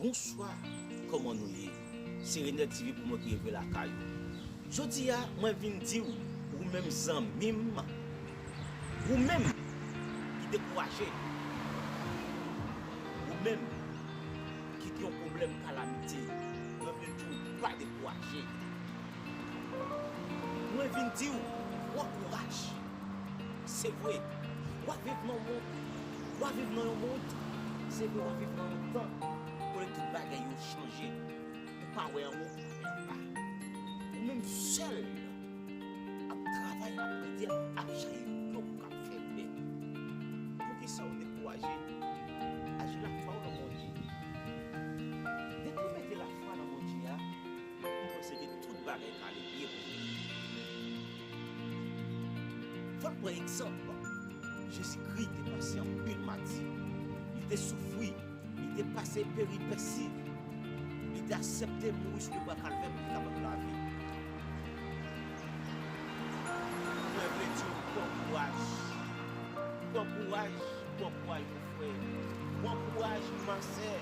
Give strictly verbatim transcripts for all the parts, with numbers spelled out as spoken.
Bonswa, kòman nou ye? Se Renel T V pou mwen ki rive lakay ou. Jodi a, mwen vin di w, ou menm zanmi m, ou menm ki dekouraje, ou menm ki gen yon pwoblèm kalamite, mwen vle di w pa dekouraje. Mwen vin di w, pran kouraj. Se vre, w ap viv nan yon mond, w ap viv nan yon mond, se vre, w ap viv nan yon tan kote tout bagay yo chanje. Ou pa wè anwo, ou pa wè anba. Ou menm sèl ap travay, ap rete, ap chache yon dlo pou w ka fè bè. Poukisa w dekouraje? Aji lafwa w nan Bondye. Depi w mete lafwa nan Bondye a, m panse ke tout bagay ka ale byen pou ou. Fò n pran egzanp. Jezikri te pase anpil madi. Li te soufri. Li te pase peripesi. Li te aksepte mouri sou lebwa Kalvè pou li kapab lave. Mwen vle di w, pran kouraj. Pran kouraj, pran kouraj, mon frè. Pran kouraj, ma sè.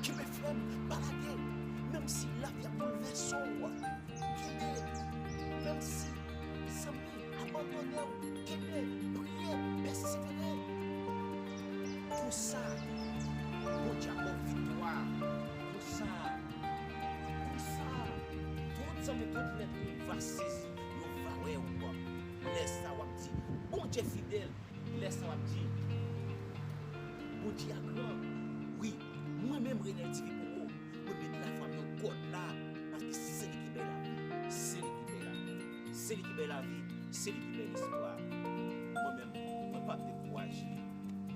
Kenbe fèm, pa lage. Menm si lavi ap boulvèse w, kenbe. Menm si zanmi abandone w, kenbe, priye, pèsevere. Konsa, Bondye ap ba w viktwa. Konsa, konsa, tout zanmi, tout lènmi va sezi, yo va wè w. Lè sa w ap di, Bondye fidèl. Lè sa w ap di, Bondye a gran. Wi, mwen menm Renel T V pou ou. Mwen met lafwa m nan God la, paske se li ki bay lavi, se li ki bay lavi, se li ki bay lavi, se li ki bay lespwa. Mwen menm, mwen p ap dekouraje.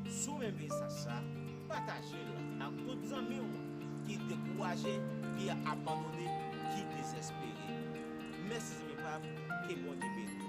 Si w renmen mesaj sa, pataje l ak tout zanmi w ki dekouraje, ki abandone, ki dezespere. Mèsi zanmi pa m, ke Bondye beni w.